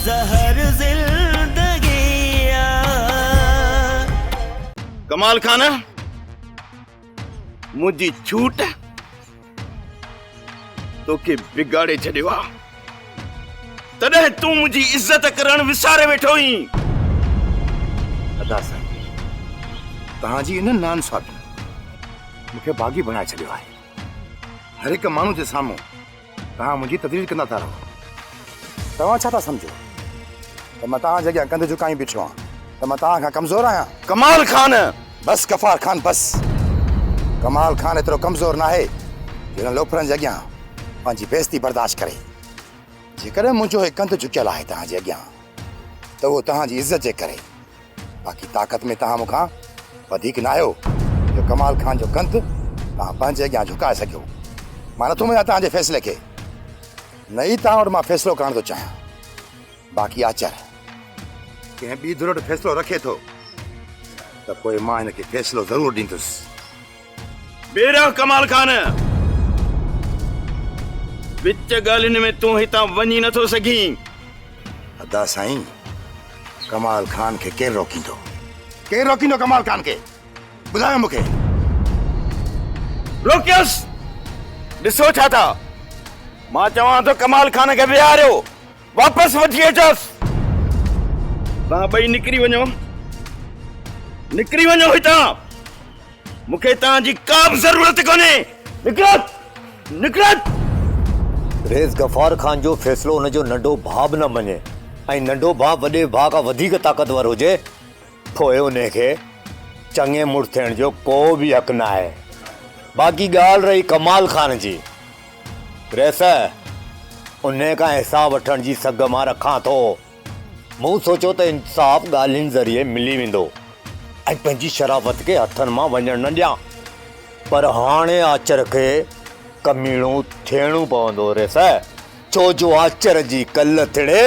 زهر زندگي آ. ڪمال خان منهنجي ڇوٽ توکي بگاڙي ڇڏيو آ تڏهن تون منهنجي عزت ڪرڻ وساري ويٺو آهين. ادا سائين توهان جي انهن ناانصافين مون کي باغي بڻائي ڇڏيو آهي. هر هڪ ماڻهو جي سامهون توهان منهنجي تذليل ڪندا ٿا رهو. توهان ڇا ٿا سمجهو ته مان توهان جي اڳيان ڪنڌ جهڪايون بيٺو آهيان ته مان توهان کان ڪمزور آهيان؟ ڪمال خان! بس غفار خان بس! ڪمال خان ايترو ڪمزور ناهي جو انهن لوفرن جي اڳيان پنهنجي بيعزتي برداشت ڪري. جيڪڏهن منهنجو هي ڪنڌ جهڪيل آهي توهان جي اڳيان ته اهو توهان جي عزت جي ڪري. باقي طاقت ۾ توهان مون کان وڌيڪ ناهيو جو ڪمال خان جو ڪنڌ توهان پنهنجي اڳيان جهڪائي سگهيو. مان نٿو مڃان توهان جي فيصلي کي، نه ئي توهان وٽ مان فيصلو ڪرڻ ٿو چاهيان. باقي آچر ڪنهن ٻي ڌر وٽ فيصلو رکي ٿو ته پوء مان هن کي فيصلو ضرور ڏيندس. بيرح ڪمال خان! وچ ڳالهين ۾ تون هتان وڃي نٿو سگهين. ادا سائين، ڪمال خان کي ڪير روڪيندو؟ ڪير روڪيندو ڪمال خان کي؟ ٻڌايو مون کي. روڪيوس! ڏسو ڇا ٿا؟ مان چوان ٿو ڪمال خان کي ويهاريو، واپس وٺي اچوس. توهان ٻئي نڪري وڃو، نڪري وڃو هتان. مون کي توهان جي ڪا به ضرورت ڪونهي. نڪرو! نڪرو! رئيس غفار خان جو فيصلو ان جو ننڍو ڀاء به نه مڃي ۽ ننڍو ڀاء وڏي ڀاء کان وڌيڪ طاقتور هجي پوء انهي کي چڱي مڙس ٿيڻ جو ڪو به حق ناهي. باقي ڳالهه رهي ڪمال خان جي. رئيس انهي کان حساب وٺڻ جي سگهه مان رکان ٿو. مون سوچيو ته انصاف ڳالهين ذريعي ملي ويندو ۽ پنهنجي شرافت کي هٿن مان وڃڻ نه ڏيان. پر هاڻي آچر کي ڪميڻو ٿيڻو پوندو ريس، ڇو جو آچر جي ڪل ٿڙي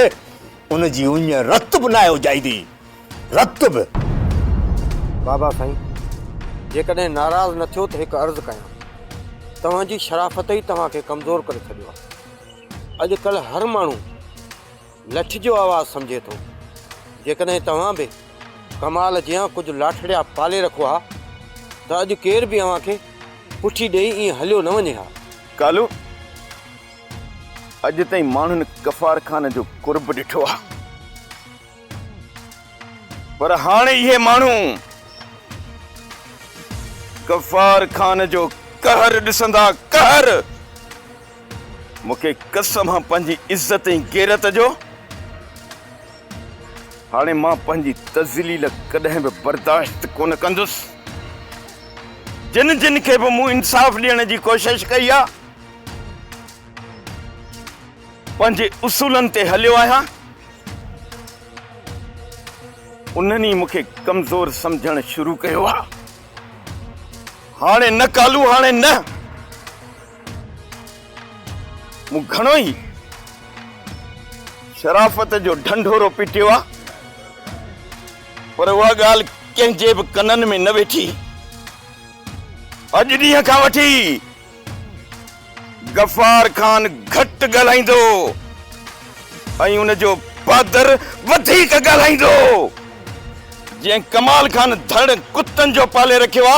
ان جي اڃ رت به ناهي اجائيندي، رت به. بابا سائين، جيڪڏهن ناراض نه ٿيو ته هڪ عرض ڪيان. توهان جي شرافت ئي توهان کي ڪمزور ڪري ڇڏيو آهي. اڄڪلهه هر ماڻهو لٺ جو آواز سمجهي ٿو. جيڪڏهن توهان به ڪمال جيان ڪجهه لاٺڙيا پالي رکو ها ته اڄ ڪير به اوهان کي پٺي ڏيئي ائين هليو نه وڃي ها. ڪالو، اڄ تائين ماڻهن غفار خان جو قرب ڏٺو آ، پر هاڻي اهي ماڻهو غفار خان جو قهر ڏسندا، قهر! مون کي قسم آ پنهنجي عزت ۽ غيرت جو، هاڻي مان پنهنجي تذليل ڪڏهن به برداشت ڪونه ڪندس. جن جن کي به مون انصاف ڏيڻ جي ڪوشش ڪئي آ، پنهنجي اصولن تي هليو آهيان، انهن ئي مون کي ڪمزور سمجهڻ شروع ڪيو آ. هاڻي نه ڪالو، هاڻي نه. مون گهڻو ئي شرافت جو ڍنڍورو پٽيو آ، پر اها ڳالهه ڪنهن جي به ڪنن ۾ نه ويٺي. اڄ ڏينهن کان وٺي غفار خان گهٽ ڳالهائيندو ۽ ان جو پادر وڌيڪ ڳالهائيندو. جنهن ڪمال خان ڌڙ ڪتن جو پالي رکيو آ،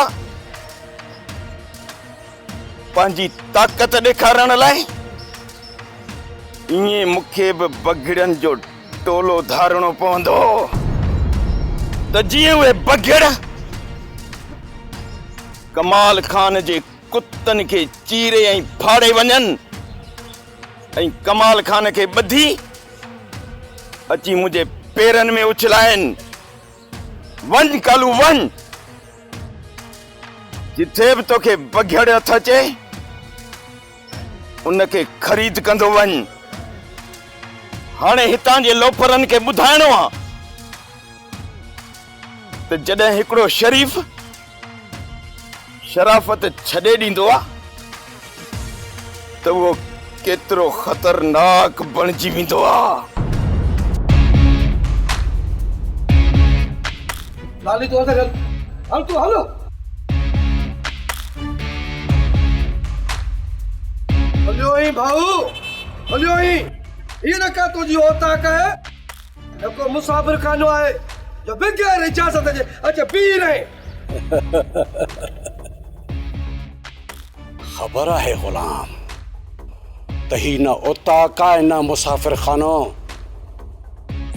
پنهنجي طاقت ڏيکارڻ لاء ائين مون کي به بگهڙن جو ٽولو ڌارڻو پوندو ته جيئن اهي بگهڙ ڪمال خان جي ڪتن کي چيري ۽ ڦاڙي وڃن ۽ ڪمال خان کي ٻڌي اچي منهنجي پيرن ۾ اڇلائن. وڃ ڪالو وڃ، جٿي به توکي بگهڙ هٿ اچي، ان کي خريد ڪندو وڃ. هاڻي هتان جي لوفرن کي ٻڌائڻو آ ته جڏهن هڪڙو شريف شرافت ڇڏي ڏيندو آ ته اهو ڪيترو خطرناڪ بڻجي ويندو آ. لالي تون اسان گڏ هل تون هل. هليو آهين ڀائو هليو آهين. هي نه ڪا تنهنجي اوطاق آهي. هي ڪو مسافر خانو آهي جو بغير اجازت جي اچي بيهي رهين. خبر آهي غلام ته هي نه اوطاق آ ۽ نه مسافر خانو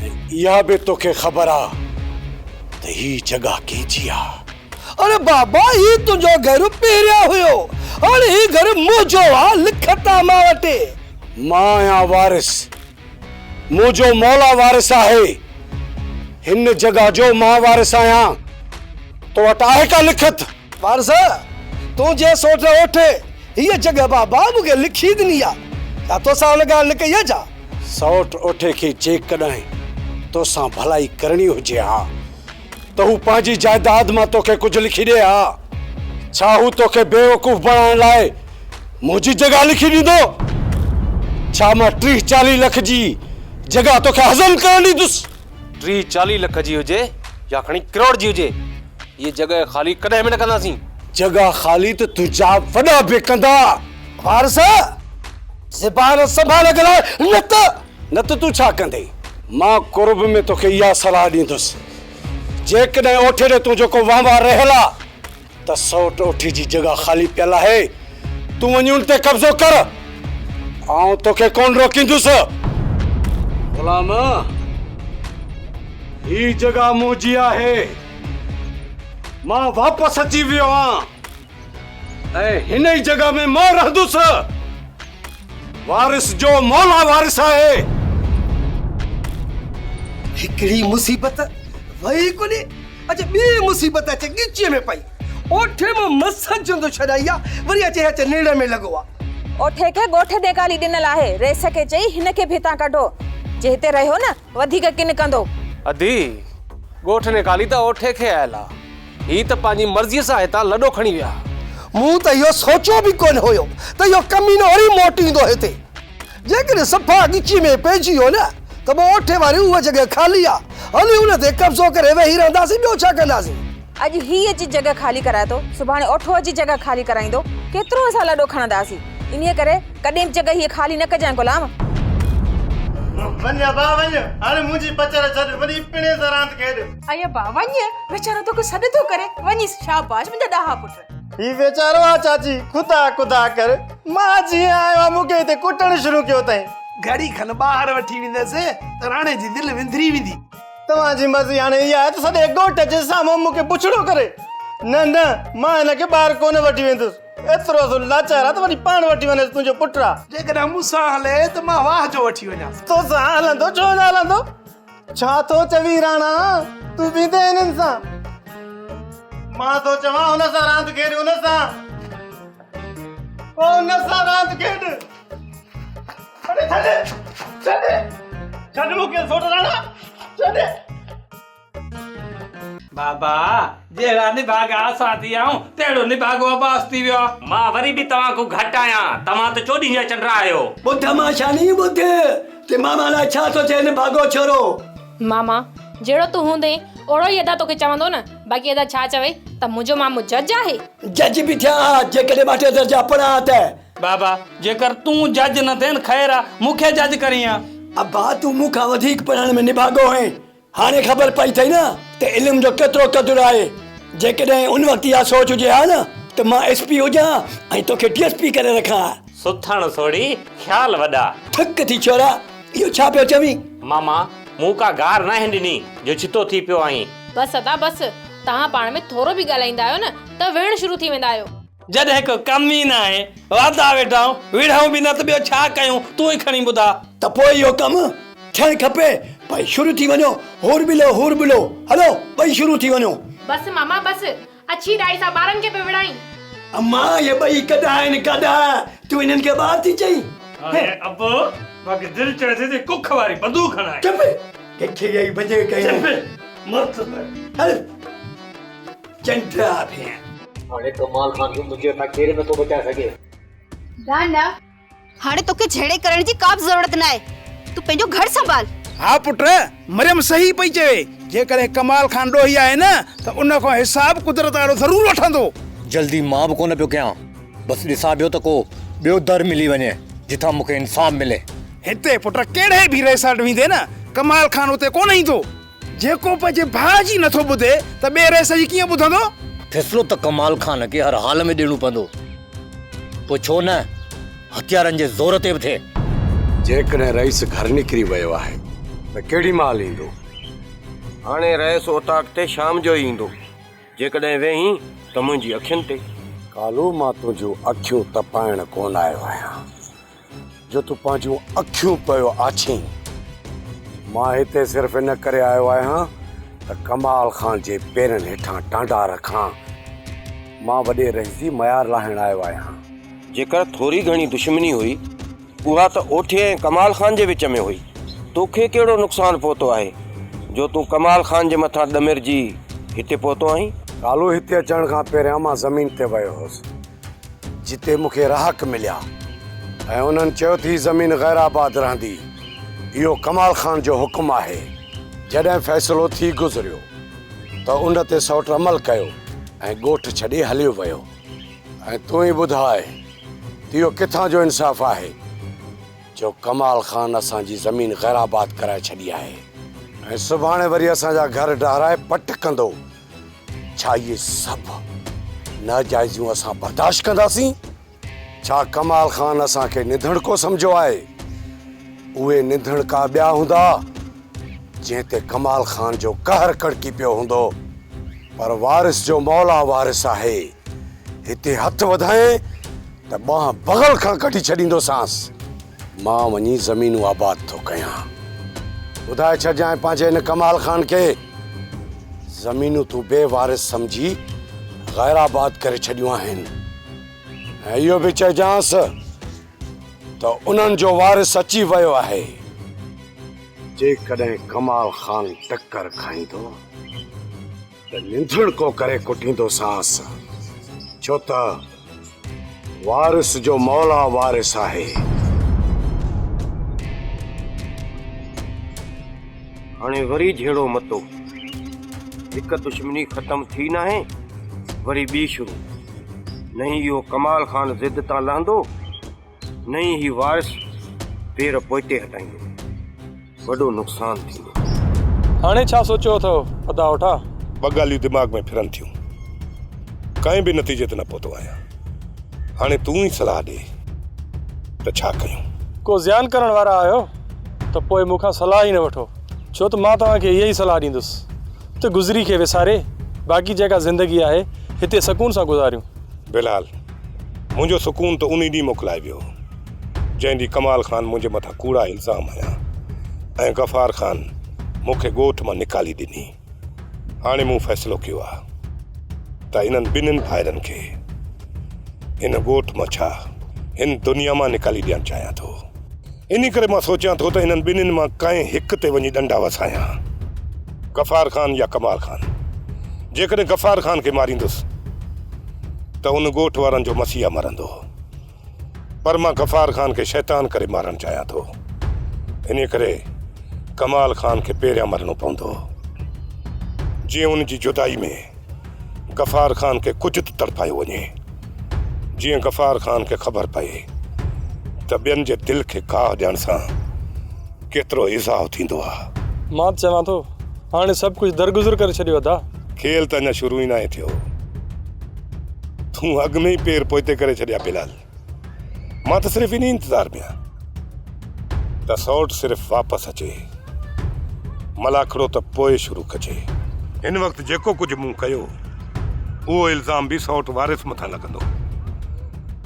۽ اها به توکي خبر آ ته هي جڳهه ڪنهن جي آ. اڙي بابا هي تنهنجو گهر پهريان هيو هاڻي هي گهر منهنجو آ لکت آ مان وٽ. مان آهيان وارث منهنجو مولا وارث آهي هن جڳهه جو مان وارث آهيان تو وٽ آهي ڪا لکت؟ وارث تنهنجي سوٽ اوٺي هيء جڳهه بابا مون کي لکي ڏني آ ڇا توسان ان ڳالهه نه ڪئي آ ڇا؟ سوٽ اوٺي کي جيڪڏهن توسان ڀلائي ڪرڻي هجي ها ته هو پنهنجي جائداد مان توکي ڪجهه لکي ڏئي ها. ڇا هو توکي بيوقوف بڻائڻ لاء منهنجي جڳهه لکي ڏيندو؟ ڇا مان 30 40 لک جي جڳهه توکي هضم ڪرڻ ڏيندس؟ 30 40 لک جي هجي يا کڻي ڪروڙ جي هجي، هيء جڳهه خالي ڪڏهن به نه ڪنداسين. جڳهه خالي ته تنهنجا وڏا به ڪندا. وارث! زبان سنڀالي ڳالهاء نه ته. نه ته تون ڇا ڪندين؟ مان قرب ۾ توکي اها صلاح ڏيندس، جيڪڏهن اوٺي ڏي تنهنجو ڪو وهنوار رهيل آ ته سئوٽ اوٺي جي جڳهه خالي پيل آهي، تون وڃي ان تي قبضو ڪر، آئون توکي ڪونه روڪيندس. غلام، هي جڳهه منهنجي آهي، مان واپس اچي ويو آهيان. ۽ هن ئي جڳهه ۾ مان رهندس. وارث جو مولا وارث آهي. هڪڙي مصيبت وئي ڪونهي، اچي ٻي مصيبت اچي ڳچيء ۾ پئي. اوٺي مان مس جند ڇڏائي آ، وري اچي اچي نيڙ ۾ لڳو آ. اوٺي کي ڳوٺ نيڪالي ڏنل آهي. رئيس کي چئي هن کي به هتان ڪڍو. جي هتي رهيو نه، وڌيڪ ڪن ڪندو. ادي، ڳوٺ نيڪالي ته اوٺي کي آيل آ. هي ته پنهنجي مرضيء سان هتان لڏو کڻي ويا. مون ته اهو سوچيو به ڪونه هيو ته اهو ڪمينو وري موٽي ايندو هتي. جيڪڏهن صفا ڳچيء ۾ پئجي ويو نه ته پوء اوٺي واري اها جڳهه خالي آ، هلي ان تي قبضو ڪري ويهي رهنداسين ٻيو ڇا ڪنداسين. اڄ هي اچي جڳهه خالي ڪرائي ٿو، سڀاڻي اوٺو اچي جڳهه خالي ڪرائيندو، ڪيترو اسان لڏو کڻنداسين. انهيء ڪري ڪڏهن به جڳهه هيء خالي نه ڪجانء غلام. وڃ ابا وڃ، هاڻي منهنجي پچر ڇڏ، وڃي پڻهين سان راند کيڏ. اي ابا وڃ، ويچارو توکي سڏ ٿو ڪري، وڃيس، شاباش منهنجا ڏاها پٽ. هي ويچارو آ چاچي، خدا خدا ڪر، مان جيئن آيو آ مون کي هتي ڪٽڻ شروع ڪيو اٿئين. گهڙي کن ٻاهر وٺي ويندس ته راڻي جي دل وندري ويندي. توهان جي مرضي هاڻي اها آهي ته سڄي ڳوٺ جي سامهون مون کي بڇڙو ڪري. نه نه مان هن کي ٻاهر ڪونه وٺي ويندس. ايترو سو لاچار آ ته وڃي پاڻ وٺي وڃيس تنهنجو پٽ آ. جيڪڏهن مون سان هلي ته مان واهه جو وٺي وڃانس. توسان هلندو ڇو نه هلندو؟ ڇا ٿو چوين راڻا، تون ويندين هنن سان؟ مان ٿو چوان هن سان راند کيڏ، هن سان. او هن سان راند کيڏ. اڙي ڇڏ، ڇڏ، ڇڏ مون کي سوٽ راڻا، ڇڏ. بابا، جهڙا نڀاڳا اسان ٿي آهيون، تهڙو نڀاڳو عباس ٿي ويو آ. مان وري به توهان کان گهٽ آهيان، توهان ته چوڏهين جا چنڊ آهيو. ٻڌ مان شاني ٻڌ ته ماما لاء ڇا ٿو چئي نڀاڳو ڇورو. ماما، جهڙو تون هوندين، اوڙو ئي ادا توکي چوندو نه، باقي ادا ڇا چوي ته منهنجو مامو جج آهي. جج به ٿيان ها، جيڪڏهن ٻه ٽي درجا پڙهان ها ته. بابا، جيڪر تون جج نه ٿين خير آ، مون کي جج ڪرين ها. ابا، تون مون کان وڌيڪ پڙهڻ ۾ نڀاڳو هئين، هاڻي خبر پئي اٿئي نه ته علم جو ڪيترو قدر آهي. جيڪڏهن ان وقت اها سوچ هجي ها نه ته مان ايس پي هجان ها ۽ توکي ڊي ايس پي ڪري رکان ها. سٿڻ سوڙهي، خيال وڏا. ٿڪ ٿي ڇورا، اهو ڇا پيو چوين؟ ماما، مون ڪا گار ناهي ڏني جو ڇتو ٿي پيو آهين. بس ادا بس، توهان پاڻ ۾ ٿورو به ڳالهائيندا آهيو نه ته وڙهڻ شروع ٿي ويندا آهيو. جڏهن ڪو ڪم ئي ناهي، واڌا ويٺا آهيون، وڙهون به نه ته ٻيو ڇا ڪيون، تون ئي کڻي ٻڌاء. ته پوء اهو ڪم ٿيڻ کپي. ڀائي شروع ٿي وڃو، هور ٻلو هور ٻلو، هلو ٻئي شروع ٿي وڃو. بس ماما بس، اڇي ڏاڙهي سان ٻارن کي پيو وڙهائين. اما اهي ٻئي ڪڏا آهن ڪڏا، تون انهن کي ٻار ٿي چئين. هاڻي ابو باقي دل چوي ٿي ته ڪک واري بندوق هڻائين. چپ، ڪٿي ويئي ڀڄي ڪيئن. چپ، مست ته. هل چنڊا ڀيڻ. هاڻي ڪمال خان کي منهنجي هٿان ڪير نٿو بچائي سگهي. دانا، هاڻي توکي جهيڙي ڪرڻ جي ڪا به ضرورت ناهي. تون پنهنجو گهر سنڀال. ها پٽ، مريم صحيح پئي چوي. جيڪڏهن ڪمال خان ڏوهي آهي نه ته ان کان حساب قدرت وارو ضرور وٺندو. جلدي مان به ڪونه پيو ڪيان. بس ڏسان پيو ته ڪو ٻيو در ملي وڃي جتان مون کي انصاف ملي. هتي پٽ ڪهڙي به رئيس وٽ ويندين نه ڪمال خان اتي ڪونه ايندو. جيڪو پنهنجي ڀاء جي نٿو ٻڌي ته ٻئي رئيس جي ڪيئن ٻڌندو؟ فيصلو ته ڪمال خان کي هر حال ۾ ڏيڻو پوندو. پوء ڇو نه هٿيارن جي زور تي به ٿئي. جيڪڏهن رئيس گهر نڪري ويو آهي ته ڪهڙي مهل ايندو؟ هاڻي رئيس اوطاق تي شام جو ئي ايندو. جيڪڏهن ويهين ته منهنجي اکين تي. ڪالو مان تنهنجون اکيون تپائڻ ڪونه آيو آهيان. جو تون پنهنجون اکيون پيو آڇين. مان هتي صرف ان ڪري آيو آهيان ته ڪمال خان جي پيرن هيٺان ٽانڊا رکان. مان وڏي رئيس جي ميار لاهڻ آيو آهيان. جيڪر ٿوري گهڻي دشمني هئي، اها ته اوٺي ۽ ڪمال خان جي وچ ۾ هئي. توکي ڪهڙو نقصان پهتو آهي، جو تون ڪمال خان جي مٿان ڏمرجي هتي پهتو آهين؟ ڪالو هتي اچڻ کان پهريان مان زمين تي ويو هوس. جتي مون کي رهاڪ مليا ۽ انهن چيو ته هي زمين غير آباد رهندي، اهو ڪمال خان جو حڪم آهي. جڏهن فيصلو ٿي گذريو ته ان تي سئوٽ عمل ڪيو ۽ ڳوٺ ڇڏي هليو ويو. ۽ تون ئي ٻڌاء ته اهو ڪٿان جو انصاف آهي جو ڪمال خان اسان جي زمين غير آباد ڪرائي ڇڏي آهي ۽ سڀاڻي وري اسان جا گهر ڊهرائي پٽ ڪندو. ڇا اهي سڀ ناجائزيون اسان برداشت ڪنداسين؟ ڇا ڪمال خان اسان کي نڌڻڪو سمجهيو آهي؟ اهي نڌڻڪا ٻيا هوندا، جنهن تي ڪمال خان جو قهر ڪڙڪي پيو هوندو. پر وارث جو مولا وارث آهي. هتي هٿ وڌائين ته ٻانهن بغل کان ڪڍي ڇڏيندوسانس. مان وڃي زمينون آباد ٿو ڪيان. ٻڌائي ڇڏجانء پنهنجي هن ڪمال خان کي. زمينون تون بي وارث سمجهي غير آباد ڪري ڇڏيون آهن ۽ اهو به چئجانس ته انهن جو وارث اچي ويو آهي. جيڪڏهن ڪمال خان ٽڪر کائيندو ته ننڌڻڪو ڪري ڪٽيندوسانس، ڇو ته وارث جو مولا وارث آهي. هاڻي وري جهيڙو متو. هڪ دشمني ختم ٿي ناهي، وري ٻي شروع. نه ئي اهو ڪمال خان ضد تان لهندو، نه ئي هي وارث پير پوئتي هٽائيندو. وڏو نقصان ٿيندو. هاڻي ڇا سوچيو اٿئو ادا اوٺا؟ ٻه ڳالهيون دماغ ۾ ڦرن ٿيون. ڪنهن به نتيجي تي نه پهتو آهيان. هاڻي تون ئي صلاح ڏي ته ڇا ڪيون؟ ڪو زيان ڪرڻ وارا آهيو ته پوء مون کان صلاح ئي نه وٺو، ڇو ته مان توهان کي اها ئي صلاح ڏيندس ته گذري کي وساري باقي جيڪا زندگي آهي هتي سڪون سان گذاريون. بهرحال منهنجو سڪون ته انهي ڏينهن موڪلائي ويو هو، جنهن ڏينهن ڪمال خان منهنجي مٿان ڪوڙا الزام هنيا ۽ غفار خان مون کي ڳوٺ مان نيڪالي ڏني. هاڻي مون فيصلو ڪيو آهي ته انهن ٻنهين ڀائرن کي هن ڳوٺ مان ڇا هن دنيا مان نيڪالي ڏيڻ چاهيان ٿو. انهي ڪري مان سوچيان ٿو ته انهن ٻنهين مان ڪنهن هڪ تي وڃي ڏنڊا وسايان. غفار خان يا ڪمال خان. جيڪڏهن غفار خان کي ماريندس ته ان ڳوٺ وارن جو مسيحا مرندو. پر مان غفار خان کي شيطان ڪري مارڻ چاهيان ٿو. انهي ڪري ڪمال خان کي پهريان مرڻو پوندو. جيئن ان جي جدائي ۾ غفار خان کي ڪجهه ته تڙپايو وڃي. جيئن غفار خان کي خبر پئي ته ٻين جي دل کي گاهه ڏيڻ سان ڪيترو ايذاء ٿيندو آ. مان ته چوان ٿو هاڻي سڀ ڪجهه درگذر ڪري ڇڏيو ادا. کيل ته اڃا شروع ئي ناهي ٿيو. تون اڳ ۾ ئي پير پوئتي ڪري ڇڏيا بلال. مان ته صرف انهي انتظار ۾ آهيان ته سئوٽ صرف واپس اچي. ملاکڙو ته پوء شروع ڪجي. هن وقت جيڪو ڪجهه مون ڪيو اهو الزام به سئوٽ وارث مٿان لڳندو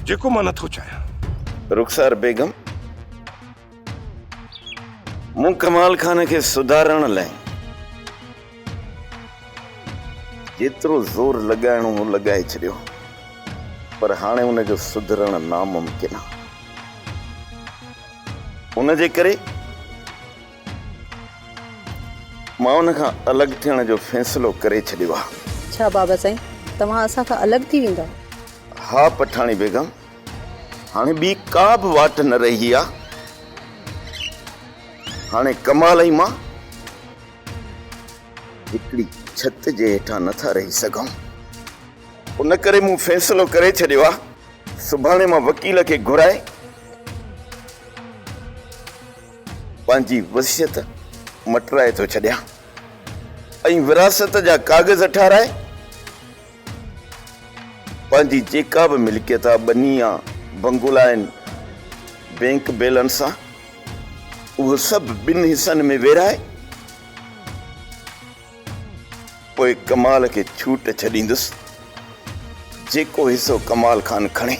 جيڪو مان نٿو چاهيان. رخسار بيگم، مون ڪمال خان کي سڌارڻ لاء جيترو زور لڳائڻو هو لڳائي ڇڏيو پر هاڻي ان جو سڌرڻ ناممڪن آهي. ان جي ڪري مان ان کان الڳ ٿيڻ جو فيصلو ڪري ڇڏيو آهي. ڇا بابا سائين توهان اسان کان الڳ ٿي ويندا؟ ها پٺاڻي بيگم، هاڻي ٻي ڪا به واٽ نه رهي آهي. هاڻي ڪمال ۽ مان هڪڙي ڇت جي هيٺان نه ٿا رهي سگهون. ان ڪري مون فيصلو ڪري ڇڏيو آهي، سڀاڻي مان وڪيل کي گهرائي پنهنجي وصيت مٽرائي ٿو ڇڏيان ۽ وراثت جا ڪاغذ ٺاهرائي پنهنجي جيڪا به ملڪيت آ، ٻني آ، بنگلا آهن، بينڪ بيلنس آ، اهو سڀ ٻن حصن ۾ ورهائي پوء ڪمال کي ڇوٽ ڇڏيندس، جيڪو حصو ڪمال خان کڻي.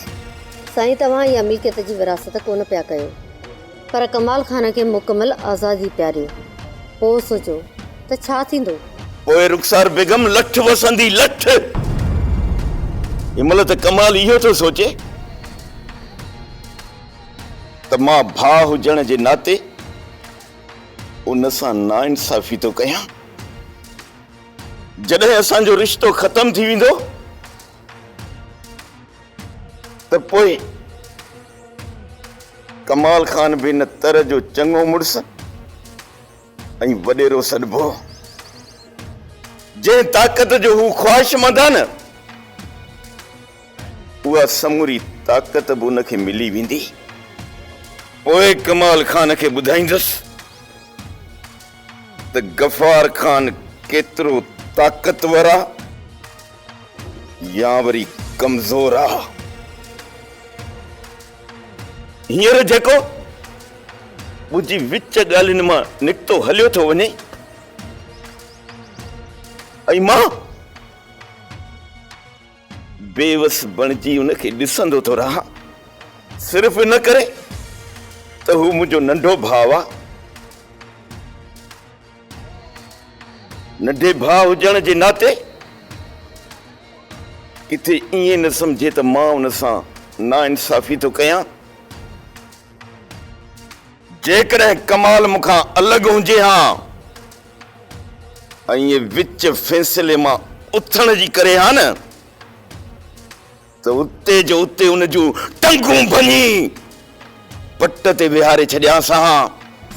سائين توهان اها ملڪيت جي وراثت ڪونه پيا ڪيو پر ڪمال خان کي مڪمل آزادي پيا ڏيو پوء سوچو ته ڇا ٿيندو؟ پوء رخسار بيگم لٺ وسندي لٺ! هن مهل ته ڪمال اهو ٿو سوچي ته مان ڀاء هجڻ جي ناتي ان سان ناانصافي ٿو ڪيان. جڏهن اسان جو رشتو ختم ٿي ويندو ته پوء ڪمال خان به هن تر جو چڱو مڙس ۽ وڏيرو سڏبو. جنهن طاقت جو هو خواهشمند آهي نه، اها سموري طاقت به ان کي ملي ويندي. پوء ڪمال خان کي ٻڌائيندس ته غفار خان ڪيترو طاقتور آ يا وري ڪمزور آ. هينئر جيڪو منهنجي وچ ڳالهين مان نڪتو هليو ٿو وڃي ۽ مان بيوس بڻجي ان کي ڏسندو ٿو رهان، صرف ان ڪري ته هو منهنجو ننڍو ڀاء آ. ننڍي ڀاء هجڻ جي ناتي ڪٿي ائين نه سمجهي ته مان ان سان ناانصافي ٿو ڪيان. جيڪڏهن ڪمال مون کان الڳ هجي ها ۽ وچ فيصلي مان اٿڻ جي ڪري ها نه ته اتي جو اتي ان جون ٽنگون ڀڃي پٽ تي ويهاري ڇڏيانس ها.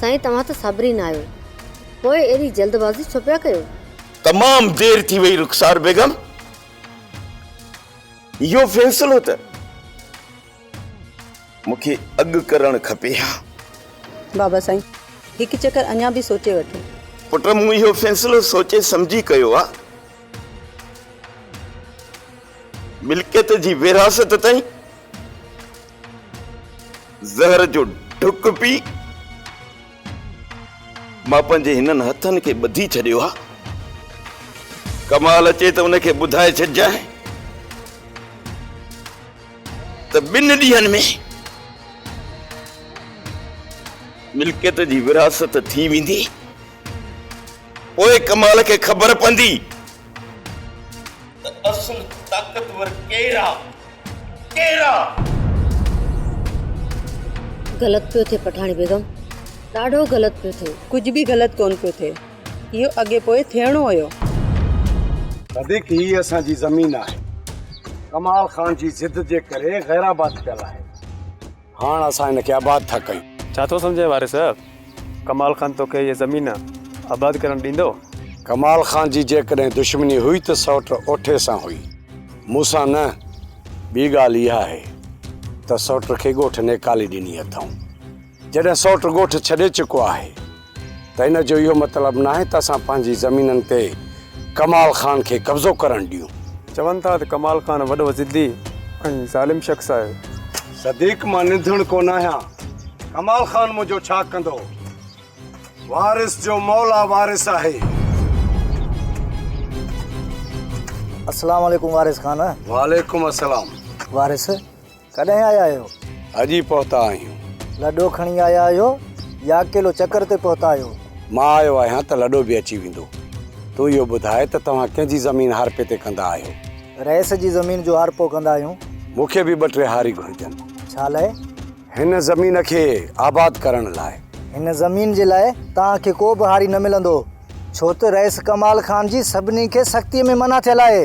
سائين توهان ته صابري نه آهيو پوء ايڏي جلد بازي ڇو پيا ڪيو؟ تمام دير ٿي وئي رخسار بيگم، اهو فيصلو ته مون کي اڳ ڪرڻ کپي ها. بابا سائين، هڪ چڪر اڃا به سوچي وٺو. پٽ مون اهو فيصلو سوچي سمجهي ڪيو آ. ملڪيت جي ورهاست تائين زهر جو ڍڪ پي مان پنهنجي هنن هٿن کي ٻڌي ڇڏيو آ. ڪمال اچي ته ان کي ٻڌائي ڇڏجانء. ته ٻن ڏينهن ۾ ملڪيت جي ورهاست ٿي ويندي، پوء ڪمال کي خبر پوندي ته اصل طاقتور ڪير آ، ڪير آ؟ غلط پيو ٿئي پٺاڻي بيگم، ڏاڍو غلط پيو ٿئي. ڪجهه به غلط ڪونه پيو ٿئي. اهو اڳي پوء ٿيڻو هيو. صديق هي اسان جي زمين آهي. ڪمال خان جي ضد جي ڪري غير آباد پيل آهي. هاڻ اسان هن کي آباد ٿا ڪيون. ڇا ٿو سمجهين وارث صاحب؟ ڪمال خان توکي هيء زمين آباد ڪرڻ ڏيندو؟ ڪمال خان جي جيڪڏهن دشمني هئي ته سئوٽ اوٺي سان هئي، مون سان نه. ٻي ڳالهه اها آهي ته سئوٽ کي ڳوٺ نيڪالي ڏني اٿئون. جڏهن سئوٽ ڳوٺ ڇڏي چڪو آهي ته ان جو اهو مطلب ناهي ته اسان پنهنجي زمينن تي ڪمال خان کي قبضو ڪرڻ ڏيون. چون ٿا ته ڪمال خان وڏو ضدي ۽ ظالم شخص آهي. صديق مان نڌڻ ڪونه آهيان. ڪمال خان منهنجو ڇا ڪندو؟ وارث جو مولا وارث آهي. السلام عليڪم وارث خان. وعليڪم السلام. وارث ڪڏهن آيا آهيو؟ اڄ ئي پهتا آهيون. لڏو کڻي آيا آهيو يا اڪيلو چڪر تي پهتا آهيو؟ مان آيو آهيان ته لڏو به اچي ويندو. تون اهو ٻڌاء ته توهان ڪنهن جي زمين هارپي تي ڪندا آهيو؟ رئيس جي زمين جو هارپو ڪندا آهيون. مون کي به ٻه ٽي هاري گهرجن. ڇا لاء؟ هن زمين کي آباد ڪرڻ لاء. هن زمين جي لاء توهان کي ڪو به هاري نه ملندو. ڇو ته رئيس ڪمال خان جي سڀني کي سختيء ۾ منع ٿيل آهي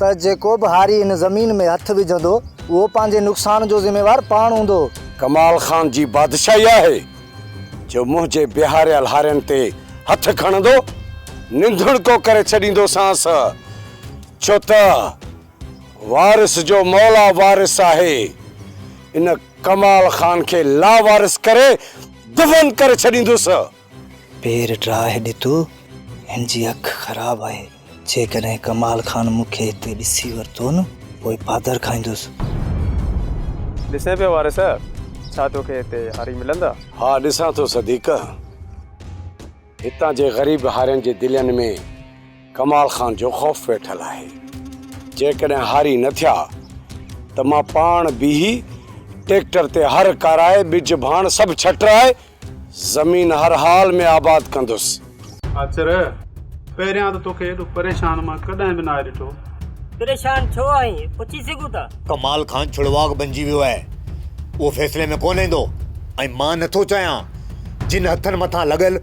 ته جيڪو به هاري هن زمين ۾ هٿ وجهندو اهو پنهنجي نقصان جو ذميوار پاڻ هوندو. ڪمال خان جي بادشاهي آهي جو منهنجي بيهاريل هارين تي هٿ کڻندو، ننڌڻڪو ڪري ڇڏيندوسانس، ڇو ته وارث جو مولا وارث آهي، ان ڪمال خان کي لاوارث ڪري دفن ڪري ڇڏيندس. پير ڊاهه ڏتو، هن جي اک خراب آهي، جيڪڏهن ڪمال خان مون کي هتي ڏسي ورتو نه، پوء پادر کائيندس. ڏسين پيو وارث، ڇا توکي هتي هاري ملندا؟ ها ڏسان ٿو صديق، هتان جي غريب هارين جي دلين ۾ ڪمال خان جو خوف ويٺل آهي. جيڪڏهن هاري نه ٿيا ته مان پاڻ بيهي ٽيڪٽر تي هر ڪارائي ٻج ڀاڻ سڀ ڇٽرائي زمين هر حال ۾ آباد ڪندس. آچر، پهريان ته توکي ايڏو پريشان مان ڪڏهن به ناهي ڏٺو. پريشان ڇو آهين؟ پڇي سگهون ٿا؟ ڪمال خان ڇڙواڳ بنجي ويو آهي. اهو فيصلي ۾ ڪونه ايندو ۽ مان نٿو چاهيان جن هٿن مٿان لڳل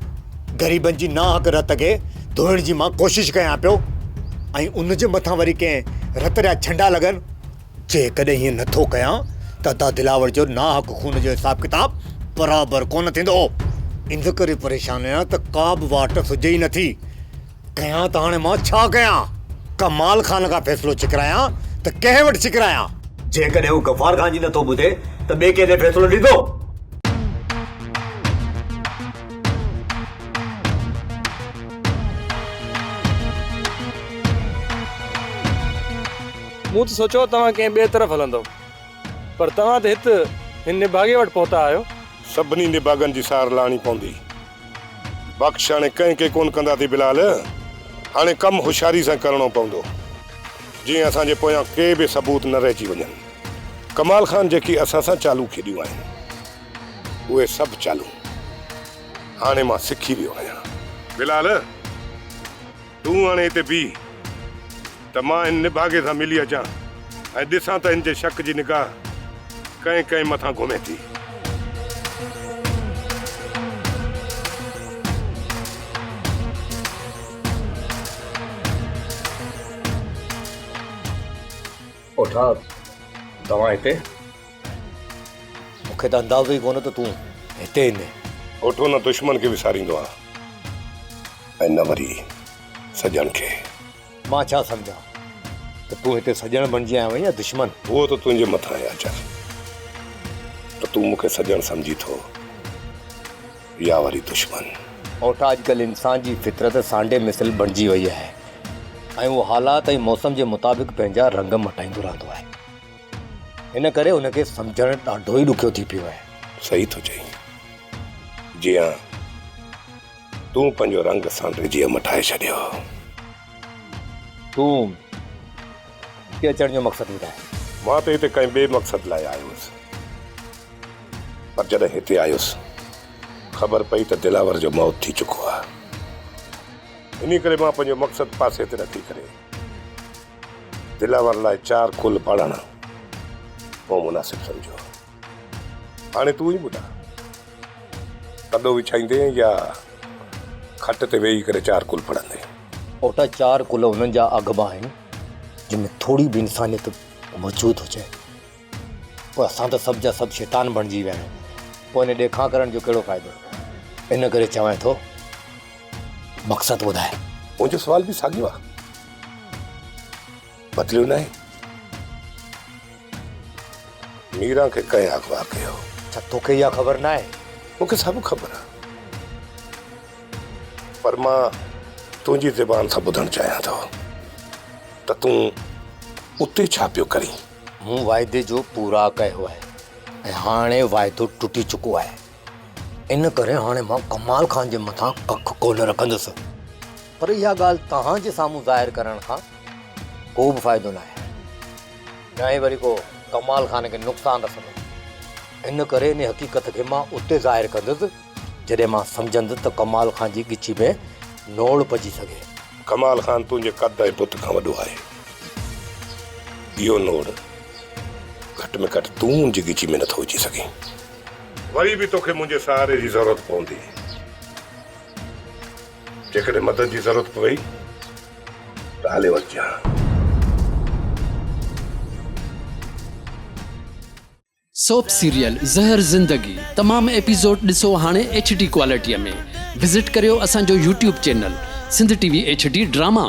غريبن جي ناحق رت کي ڌوئڻ جي مان ڪوشش ڪيان پيو ۽ ان جي مٿان وري ڪنهن رت جا ڇنڊا لڳن. جيڪڏهن ائين نه ٿو ڪيان ته ادا دلاور جو ناحق خون جو حساب ڪتاب برابر ڪونه ٿيندو. ان ڪري پريشان آهيان ته ڪا به واٽ سجهي ئي نٿي. ڪيان ته هاڻي مان ڇا ڪيان؟ ڪمال خان کان فيصلو ڇڪرايان ته ڪنهن وٽ ڇڪرايان؟ جيڪڏهن هو غفار خان جي نٿو ٻڌي ته ٻئي ڪنهن ڏي فيصلو ڏيندو؟ مون ته سوچيو توهان ڪنهن ٻئي طرف هلندؤ، پر توهان ته هت هن نڀاڳي وٽ پهتا آهيو. سڀني نڀاڳن جي سار لاهڻي پوندي. بخش هاڻي ڪنهن کي ڪونه ڪنداسين بلال، هاڻي ڪم هوشياري سان ڪرڻو پوندو، جيئن اسان جي پويان ڪي به ثبوت نه رهجي وڃن. ڪمال خان جيڪي اسان سان چالون کيڏيون آهن، اهي سڀ چالون هاڻي مان سکي ويو آهيان. بلال! تون هاڻي هتي بيهه ته مان هن نڀاڳي سان ملي اچان ۽ ڏسان ته هن جي شڪ جي نگاهه ڪنهن ڪنهن مٿان گهمي ٿي. اوٺا، توهان هتي؟ مون کي ته اندازو ئي ڪونه ته تون هتي ايندين. اوٺو نه دشمن کي وساريندو آ ۽ نه وري سڄڻ کي. مان ڇا سمجهان ته تون هتي سڄڻ بڻجي آيو آهين يا دشمن؟ اهو ته تنهنجي مٿان آهي آچر ته تون مون کي سڄڻ سمجهين ٿو يا وري دشمن. اوٺا اڄڪلهه انسان جي فطرت سانڊي مثل بڻجي وئي آهي ۽ اهو حالات ۽ موسم جي مطابق پنهنجا رنگ مٽائيندو رهندو آهي. ان ڪري ان کي سمجهڻ ڏاڍو ئي ڏکيو ٿي پيو آهي. صحيح ٿو چئين. جيان تون پنهنجو رنگ سانڊي جيان مٽائي ڇڏيو. تون هتي اچڻ جو مقصد ٻڌاء. مان ته هتي ڪنهن ٻئي مقصد لاء آيو هوس. پر جڏهن هتي آيس، خبر پئي ته دلاور جو موت ٿي چڪو آهي. انهي ڪري مان پنهنجو مقصد پاسي تي رکي ڪري دلاور لاء چار قل پڙهڻ مون مناسب سمجهيو. هاڻي تون ئي ٻڌاء، تڏو وڇائيندين يا کٽ تي ويهي ڪري چار قل پڙهندين؟ اوٽا چار قل انهن جا اگهبا آهن، جن ۾ ٿوري به انسانيت موجود هجي. پوء اسان ته سڀ جا سڀ شيطان بڻجي ويا آهيون، پوء ان ڏيکاء ڪرڻ جو ڪهڙو فائدو؟ ان ڪري چوانء ٿو، مقصد ٻڌاء. منهنجو سوال به ساڳيو آهي. بدليو ناهي. ميران کي ڪنهن اغوا ڪيو؟ ڇا توکي اها خبر ناهي؟ مون کي سڀ خبر آهي. پر مان تنهنجي زبان سان ٻڌڻ چاهيان ٿو ته تون اتي ڇا پيو ڪرين؟ مون واعدي جو پوراء ڪيو آهي ۽ هاڻي واعدو ٽٽي چڪو آهي. ان ڪري هاڻي مان ڪمال خان جي مٿان ڪک ڪونه رکندس. پر اها ڳالهه توهان جي سامهون ظاهر ڪرڻ کان ڪو به فائدو ناهي، نه ئي وري ڪو ڪمال خان کي نقصان رسندو. ان ڪري ان حقيقت کي مان اتي ظاهر ڪندس، جڏهن مان سمجهندس ته ڪمال خان جي ڳچي ۾ نوڙ پئجي سگهي. ڪمال خان تنهنجي قد ۽ بت کان وڏو آهي. اهو نوڙ گهٽ ۾ گهٽ تون ان جي ڳچي ۾ نٿو وجهي سگهين. وري به توکي منهنجي سهاري جي ضرورت پوندي. جيڪڏهن مدد جي ضرورت پوي ته هلي وڃجان. سوپ سيريل زهر زندگي تمام ايپيسوڊ ڏسو هاڻي ايڇ ڊي ڪوالٽي ۾ وزٽ ڪريو اسان جو YouTube channel Sindh T V H D drama.